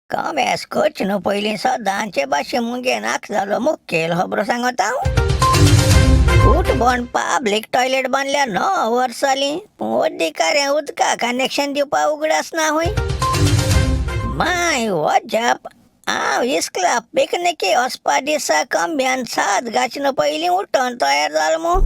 कमेस करच न्हू पयलीं सदांचे भाशेन मुगे नाक जालो मुखेल खबरो सांगता हांव. कुटबण पब्लीक टॉयलेट बांदल्या 9 वर्स जालीं, पूण अधिकाऱ्यां उदका कनेक्शन दिवपा उगडास ना हूंय. माय वजाप, हांव इस्कला पिकनिके वचपा दिसा कमब्यान 7 गाचन पयलीं उठोन तयार जालो मू.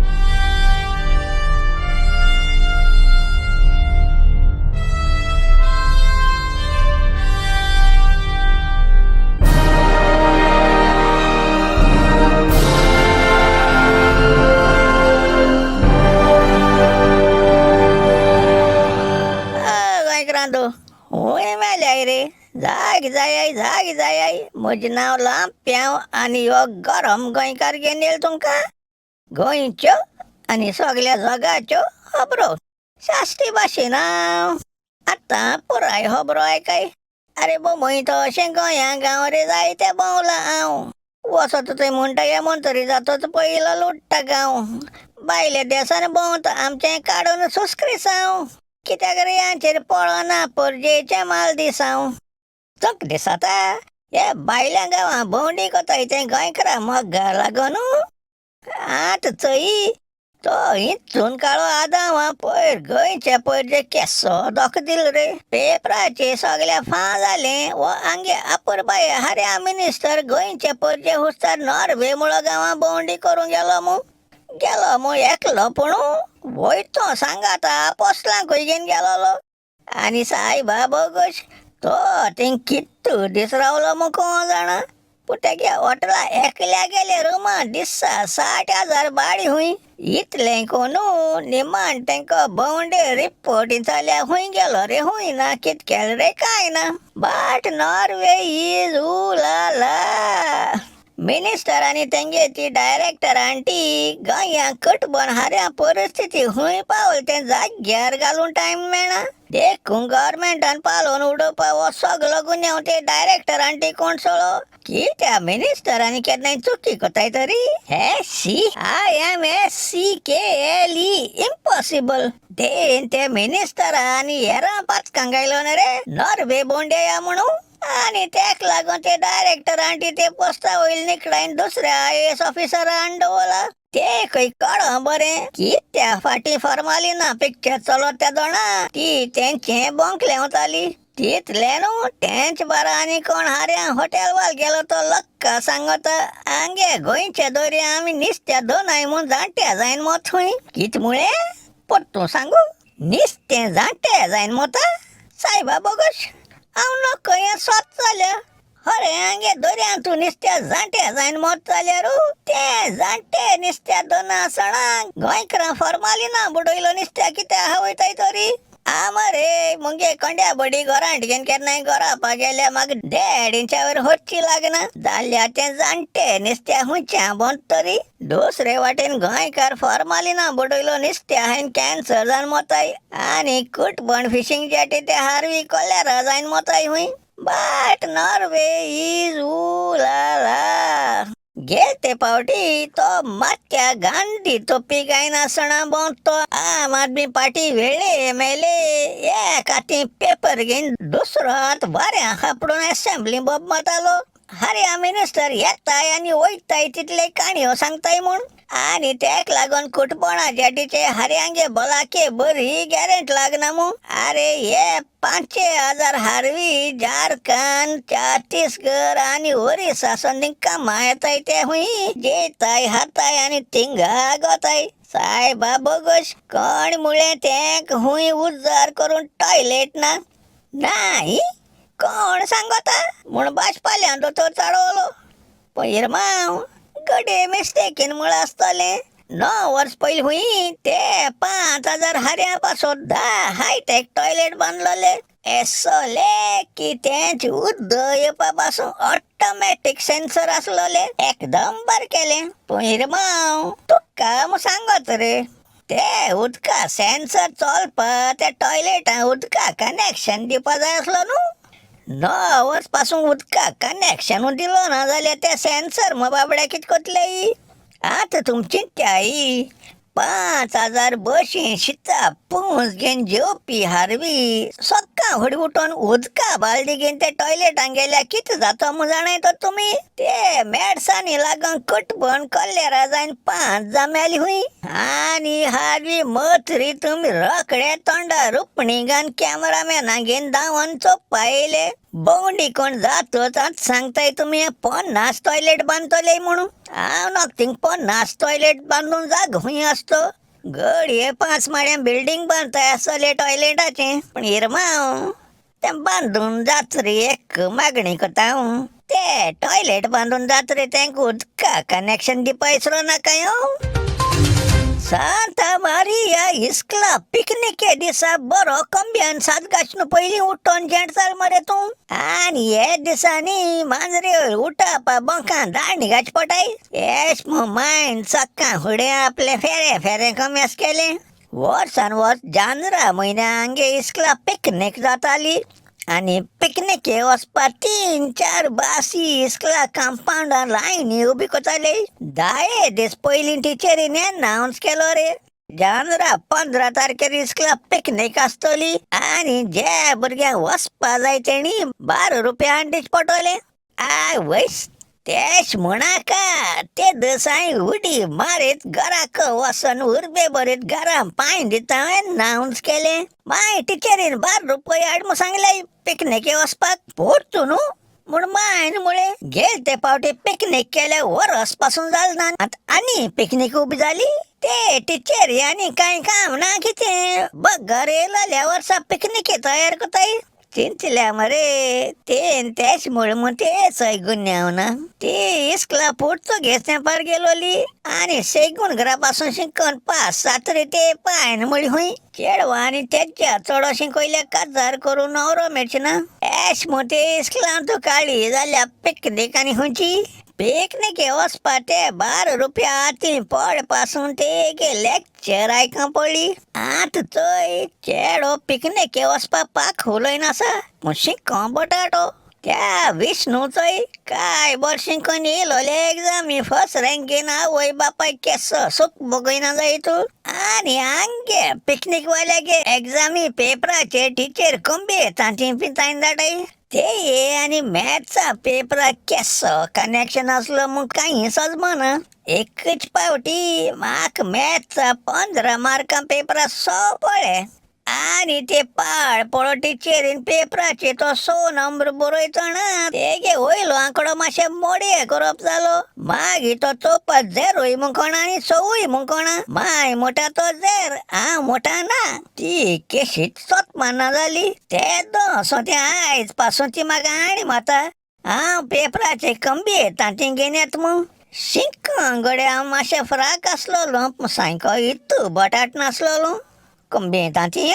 गोंयकारांतू हूंय मेल्याय रे, जाग जायाय जाग जायाय. म्हजें नांव लांप्यांव आनी हो गरम गोंयकार घेवन येयला तुमकां गोंयच्यो आनी सगल्या जगाच्यो खबरो साश्टी भाशेन. हांव आतां पुराय खबरो आयकाय. आरे बोमय तो अशें गोंया गांव रे जायते भोंवला हांव. वचत थंय म्हणटा हे मंत्री जातच पयलो लुट्टा गांव. भायल्या देसान भोंवता आमचें काडून सुस्क्रिसांव. कित्याक रे यांचेर पळना परजेचें माल दिसांव. तुका दिसता हे भायल्या गांवां भोंवडी कोताय तें गोंयकारां मोगा लागून. आतां चोय तो हितून काळो आदांव आ पयर गोंयचे पयर केसो दोख दिल रे. पेपराचे सगल्या फां जालें वो आंगे अपुरबाये हऱ्या मिनिस्टर गोंयचे परजे हुस्तार नॉर्वे मुळो गांवां भोंवडी करूंक गेलो मू. गेलो मू एकलो पूण वयतो सांगाता पोसलां खंय घेवन गेलोलो. आनी सायबा बोगोश तो थिंग कित्तू दीस रावलो मू कोण जाणा. पूण तेगे हॉटेला एकल्या गेले रुमा दिसा 60,000 भाडी हुंय. इतलें कोनू निमाण तेंको भोंवडे रिपोर्ट जाल्या हुंय गेलो रे हुंय ना कित केलें रे कांय ना. बट नॉर्वे is ऊ ला ला. मिनिस्टर आनी तेंगे ती डायरेक्टर आंटी गोंया कटबन हाऱ्या परिस्थिती हुंय पावल तें जाग्यार घालून टायम मेळना. देखून गव्हर्मेंटान पालोवन उडोवपा हो सगलो गुन्यांव ते डायरेक्टर आंटी कोण सोळो कित्या मिनिस्टरांनी केन्नाय चुकी कोताय तरी. हे C I M S C K L E impossible. ते ते मिनिस्टरांनी हेरां पातकां घायलो न्ही रे नॉर्वे भोंवडे या म्हणून. आनी तेक लागून ते डायरेक्टर आंटी ते पोस्ता वयल निकडायन दुसऱ्या IAS ऑफिसरान दवरला. ते खंय कळ बरें कित्या फाटीं फॉर्मालिना पिक्चर चलत त्या दोणा ती तेंचें बोंकलें वताली. तितलें न्हू तेंच बारा आनी कोण हाऱ्या हॉटेल वाल गेलो तो लक्का सांगता आंगे गोंयच्या दर्या आमी निस्त्या दोनाय म्हूण जाणट्या जायन मो थंय. कित मुळें परतून सांगू, निस्तें जाणटे जायन मोता. सायबा बोगोश हांव नको हें सोत जाल्या. हरे आंगे दर्यांत तूं निस्त्या जाणटे जायन मोत जाल्यार ते जाणटे निस्त्या दोना सणांक गोंयकारां फॉर्मालिना बुडयलो निस्त्या कित्या आहा वयताय तरी. आमरे मुगे कोंड्या बडी गोरांट घेवन केन्नाय गोरापा गेल्या म्हाका देड इंचा वयर होच्ची लागना जाल्यार ते जाणटे निस्त्या हुंयच्या बोंत तरी. दुसरे वाटेन गोंयकार फॉर्मालिना बुडयलो निस्त्या हांयन कॅन्सर जावन मोताय आनी कुटबण फिशींग जेटी ते हारवी कोलेरा जायन मोताय हुंय. बट नॉर्वे is ऊ ला ला. गेल ते पावटी तो मात्या गांधी तोपी गायनासतना भोंवतो आम आदमी पार्टी वेळे मेले एक हाती पेपर घेवन दुसरो हात वाऱ्या हापडून असेंब्ली बोब मारतालो. हऱ्या मिनिस्टर येताय आनी वयताय तितले काणयो सांगताय म्हूण. आनी तेक लागून कुटबणा जेटीचे हऱ्यांगे भलाके बरी गॅरंट लागना मू. आरे हे 5,000 हारवी झारखंड छत्तीसगड आनी ओरिसा संदी कामां येताय ते हुंय जेताय हाताय आनी थिंगा गोताय. सायबा बोगोश कोण मुळें तेंक हुंय उजार करून टॉयलेट ना नाही कोण सांगता म्हूण भाजपाल्यान दोतोर चाळवलो. पयर माव गडे मिस्टेकीन मुळ आसतलें. 9 वर्स पयलीं हुंय ते 5,000 हाऱ्या पासत 10 हायटेक टॉयलेट बांदलोले. एसोले की तेंच उदक येवपा पासून ऑटोमॅटीक सेन्सर आसलोले. एकदम बारकेलें. पयर माव तुका सांगत रे ते उदका सेन्सर चलपा त्या टॉयलेटां उदका कनेक्शन दिवपा जाय आसलो न्हू. 9 वर्स पासून उदका कनेक्शन दिलो ना जाल्यार ते सेन्सर मग बाबड्या कित कोतले. आतां तुमची त्याई 5000 बशी शिता पुंज घेवन जेवपी हारवी सक्का हुडी उठोन उदका बालदी घेवन ते टॉयलेटान गेल्या कितें जाता म्हूण जाणाय तो तुमी. ते मेडसांनी लागून कटबण कल्लेरा जायन 5 जामेली हुंय. आनी हारवी मथरी तुमी रोखडे तोंडा रुपणिगान कॅमेरामॅना घेवन धांवन चोवपा येयले. भोंवडी कोण जातच आतां सांगताय तुमी 50 टॉयलेट बांदतले म्हणून. हांव नोक थिंग 50 टॉयलेट बांदून जागो खूंय आसतो. घडये 5 माळ्या बिल्डींग बांदताय आसतले टॉयलेटाचें. पूण इरमांव तें बांदून जात रे एक मागणी करता हांव, ते टॉयलेट बांदून जात रे तेंका उदका कनेक्शन दिवपा इसरो नाका हांव. सांता मारिया इस्कला पिकनिके दिसा बरो कमब्यान सात गाशनु पयलीं उठोन जेंट चाल मरे तूं. आनी हे दिसांनी मांजरे उठापा बंकां दांडी घाच पटाय. येश मायन सक्का फुडें आपले फेरे फेरे कमेस केले. वर्सान वर्स जानरा म्हयन्या आमगे इस्कला पिकनीक जाताली आनी पिकनिके वचपा 3-4 बासी इस्कला कंपाउंडार लायनी उबी करताले. 10 दीस पयलीं टिचरीन अनावन्स केलो रे, जानरा 15 तारखेर इस्कला पिकनीक आसतली आनी जे भुरग्यांक वचपा जाय तेणी 12 रुपया आनी पडटले. I वयस तेश म्हणाका ते दिसांय उडी मारीत घराक वचून उर्बे बरीत घरां पांय दिता अनावन्स केलें. माय टिचरीन 12 रुपया हाड म्हूण सांगले पिकनिके वचपाक. पोरतू न्हू म्हूण मायन म्हळें गेल ते पावटी पिकनीक केल्या वरस पासून जालें ना, आतां आनी पिकनीक उबी जाली. ते टिचरी आनी कांय काम ना कितें बगर येयल्या वर्सा पिकनिके तयार करताय. चिंतल्या मरे तेन तेश म्हूण म्हूण ते गुन्यांव ना. ते इस्कला पुर्तुगेज तेंपार गेलोली आनी सेगून घरा पासून शिकून 5-7 रे ते पायन म्हळी हुंय. चेडवां आनी तेच्या चडोशी कोयल्या काजार करून नवरो मेळचे ना. एश म्हूण ते इस्कलान तूं काळी जाल्या पिकनीक आनी खंयची पिकनिके वचपा ते 12 रुपया आती पड पासून ते लेक्चर आयकूंक पडली. आतां चोय चेडो पिकनिके वचपा पाक उलयना आसा पूण शिकों बटाटो. त्या विष्णूचोय काय बरें शिकून येयलोले एग्जामी फर्स्ट रँक घेवन आवय बापाय केसो सूख बगयना जाय तूं. आनी आंगे पिकनीक वाल्यागे एग्जामी पेपराचे टिचर कोंबे तांची पितायन धाडाय. ते ये आनी मॅथ्सा पेपराक केसो कनेक्शन आसलो म्हूण कांय सजमना. एकच पावटी म्हाका मॅथ्सा 15 मार्कां पेपरा 100 पडले आनी ते पाड पडो टिचरीन पेपराचे तो 100 नंबर बरयतो ना तेगे वयलो आंकडो मातशें मोडये करप जालो. मागीर तो चोवपा झेरोय म्हूण कोणा आनी 100 म्हूण कोणा. माय मोठा तो झेर हांव मोठा ना. ती केशीच सोतमाना जाली. ते दोसो ते आयज पासून ती म्हाका आनी माता हांव पेपराचे कमबे तांचे घेवन येता म्हूण. शिंक गडे हांव मातशें फ्राक आसलेलो सामको इतू बटाट नासलेलो कमबे तांची.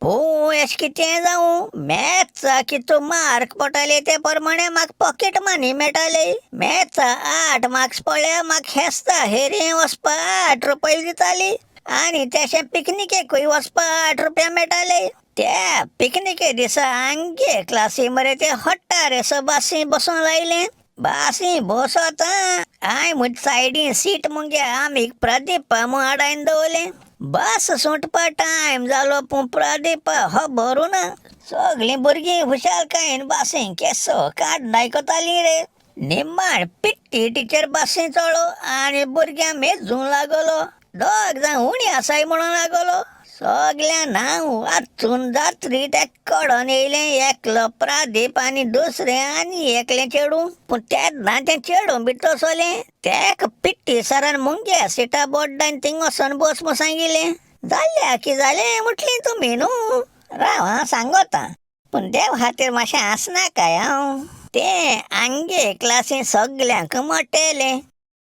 पूण एश कितें जावं मॅथ्सा कितू मार्क पडटाले ते प्रमाणे म्हाका पॉकेट मनी मेळटाले. मॅथ्सा 8 मार्क्स पडल्या म्हाका हेस्ता हेरी वचपा 8 रुपया दिताली आनी तेशें पिकनिकेकूय वचपा 8 रुपया मेळटाले. त्या पिकनिके दिसा आमगे क्लासी मरे ते हट्टारे सो बासी बसूंक लायलें. बासी बसत हांवें म्हजे सायडीन सीट मुगे आमी प्रदीपा म्हूण आडायन दवरलें. बस सुटपा टायम जालो पूण प्रदीपा खबरू ना. सगळीं भुरगीं खुशालकायेन बासीन केसो काड आयकतालीं रे. निमाण पिट्टी टिचर बासीन चडलो आनी भुरग्यां मेजूंक लागलो. 2 जाण उणी आसाय म्हणून लागलो. सगळ्या नांव वाचून जात्री ते कडोन येयलें. एकलो प्रदीप आनी दुसरें आनी एकलें चेडूं. पूण तेन्ना तें चेडूं बी तसलें तेका पिट्टी सरान मुंगे सिटा बोड्डान थिंग वचोन बस म्हूण सांगिल्लें. जाल्या की जालें म्हटलें तुमी न्हू राव हांव सांगोता पूण देव खातीर मातशें आसनाकाय हांव. तें आमगे क्लासीन सगल्यांक मोटेलें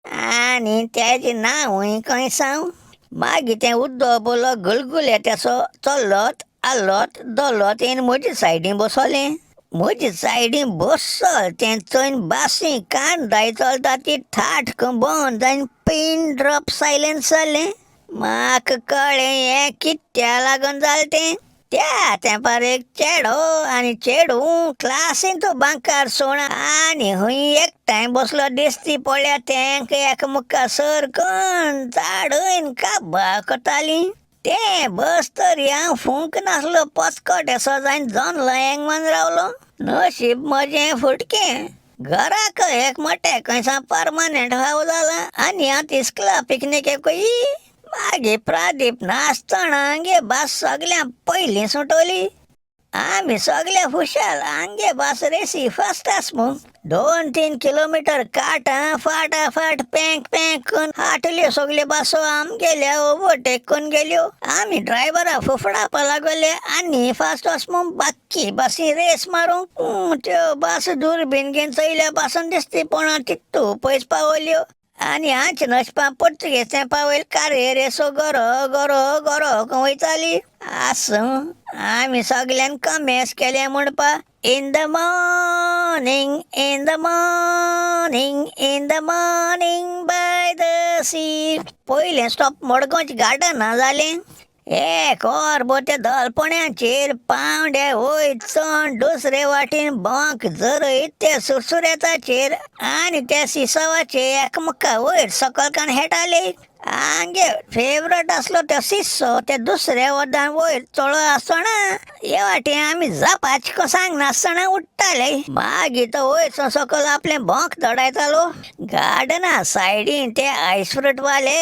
आनी तेजें नांवूय खंय सांग. मागीर तें उद्दो बोलो गुलगुले तेसो चल्लोत आल्लोत दोल्लोत येवन म्हजे सायडीन बसोलें. म्हजे सायडीन बसल तें चोयन बासी कान दाय चलता ती थाट बंद जायन पिन ड्रॉप सायलेन्स जालें. म्हाका कळ्ळें हें कित्या लागून जालें तें. त्या तेंपार एक चेडो आनी चेडूं क्लासींत बांकार सोण आनी हूंय एकठांय बसलो दिसती पळ्ळ्या तेंक एकमुखा सरकन चाडून काबार करतालीं. तें बस तरी हांव फूंक नासलो, पचकट येसो जायन जनलो एंगमान रावलो. नशीब म्हजें फुटकें, घराक एक मोटे खंयसा परमनंट फावो जाला आनी हांव इस्कुला पिकनिकेकूय. मागीर प्रदीप नासतना आमगे बस सगळ्यां पयलीं सुटोली. आमी सगळे खुशाल, आमगे बस रेसी फास्ट आस म्हूण 2-3 किलोमिटर काटा फाटाफाट पँक पँक करून हाटल्यो सगल्यो बसो आमगेल्या ओवरटेक करून गेल्यो. आमी ड्रायव्हरा फुफडावपा लागले आनी फास्ट वच म्हूण बाकी बसी रेस मारूंक. त्यो बस दुर्बीन घेवन चोयल्या पासून दिसती पण तितू पयस पावल्यो. आनी आमच्या नशिबान पुर्तुगेज तेंपा वयली कारेर येसो गरो गरो गरो वयताली. आसूं, आमी सगल्यांनी कमेस केलें म्हणपा. In the morning, in the morning, in the morning by the sea. पयलें स्टॉप मडगांवच्या गार्डना जालें. एक वर भर त्या दलपण्याचेर पावंडे वयर चड दुसरे वाटेन बंक जरयत त्या सुरसुऱ्याचेर आनी त्या सिसवाचेर एकमेका वयर सकल कान हेटाले. आमगे फेवरेट आसलो तो सिसो त्या दुसऱ्या वरदान वयर चडो आसतना हे वाटेन आमी जापाचको सांगनासतना उडटाले. मागीर तो वयर सकल आपलें बंक दडायतालो. गार्डना सायडीन ते आयस फ्रूट वाले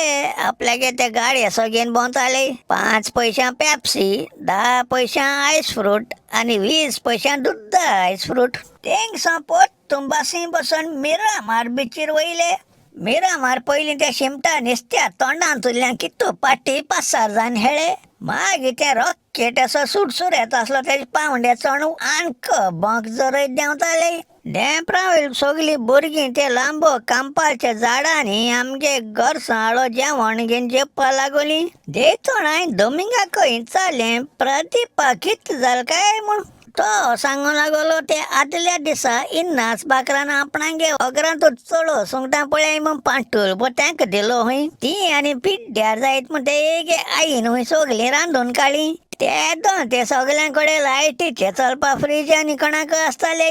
आपल्यागे ते गाडये सो घेवन भोंवताले. 5 पयशां पेप्सी, 10 पयशां आयस फ्रूट आनी 20 पयशां दुद्दा आयस फ्रूट. तेंगसां परतून बसी बसून मिरामार बिचीर वयले. मिरामार पयलीं त्या शिमटा नुस्त्या तोंडांतल्यान कितू पाटी पासार जावन हेळे. मागीर ते रॉकेट असो सुरसुरेत आसलो तेजे पावंडे चणू आनक बंक जरयत देंवताले. धेंपरा वयलीं सगलीं भुरगीं ते लांबो कांपालच्या झाडांनी आमगे घरसाळो जेवण घेवन जेवपा लागोली. देतून हांवें दोमिंगाकय विचारलें, प्रदीपा कितें जालें काय म्हूण. तो सांगूंक लागलो ते आदल्या दिसा इन्नास बाकरान आपणागे ओगरांतूच चलो सुंगटां पळय म्हूण पांटूल तांकां दिलो हूंय. ती आनी पिड्ड्यार जायत म्हूण तेगे आईन हूंय सगलीं रांदून काडली. तेदों ते सगल्यां कडेन लायटीचे चलपा फ्रीज आनी कोणाक आसताले.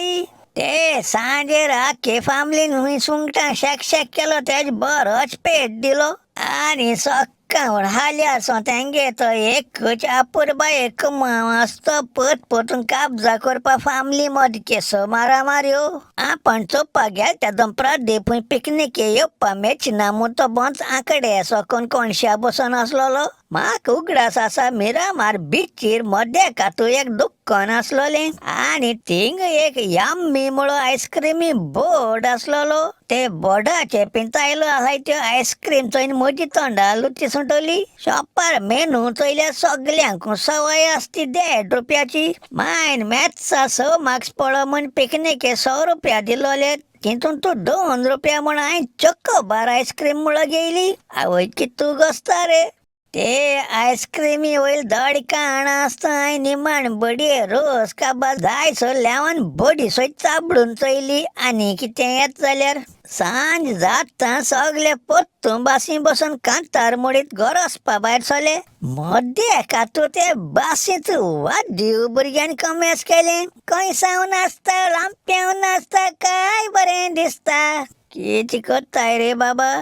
ते सांजेर आख्खे फामिलीन हूंय सुंगटां शेक शेक केलो, तेज बरोच पेट दिलो. आनी सक्काळ हाल्यार सो तेंगे तो एकूच अपुरबायेक मांव आसतो परत परतून काबजा करपा फामिली मदीं केसो मारामाऱ्यो. आपण चोवपाक गेले तेदों प्रदीप हूंय पिकनिके येवपा मेचना म्हूण तो बोंच आंकडे सोकून कोणशा बसून आसलेलो. म्हाका उगडास आसा मिरामार बिचीर मदेकातूय एक दुकान आसलोलें आनी थिंग एक यम्मी म्हणून आयस्क्रिमी बोर्ड आसलेलो. ते बोर्डाचे पिंतायलो आसाय त्यो आयस्क्रीम चोयन म्हजी तोंडा लुची सुटली. शॉपार मेनू चोयल्यार सगल्यांक सवय आसती 1.5 रुपयाची. मायन मॅथ्सा 6 मार्क्स पडलो म्हूण पिकनिके 100 रुपया दिलोले, तितून तूं 2 रुपया म्हूण हांवें चोकोबार आयस्क्रीम म्हणून घेयली. आवय कितू गोसता रे ते आयस्क्रिमी वयल धड काण आसता. हांवें निमाण बडये रोस काबार जायसो लेवन बडी सयत चाबडून चोयली. आनी कितें येत जाल्यार सांज जाता सगले परतून बसी बसून कांतार मोडीत घर वचपा भायर सरले. मदेकातूं ते बसींत वाद्य भुरग्यांनी कमेस केलें. खंय सावन आसता लांप्यांव नासता काय बरें दिसता. कितें करताय रे बाबा,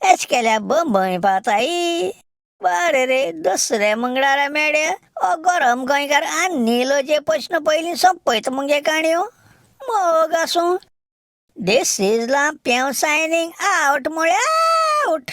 एश केल्या बंबय पावताय. बरें रे, दुसरे मंगळारा मेळया. हो गरम गोंयकार आनी लोजे प्रश्न पयलीं सोंपयता मुगे काणयो. मोग आसूं. This is Lampiao signing out म्हळ्यार आउट.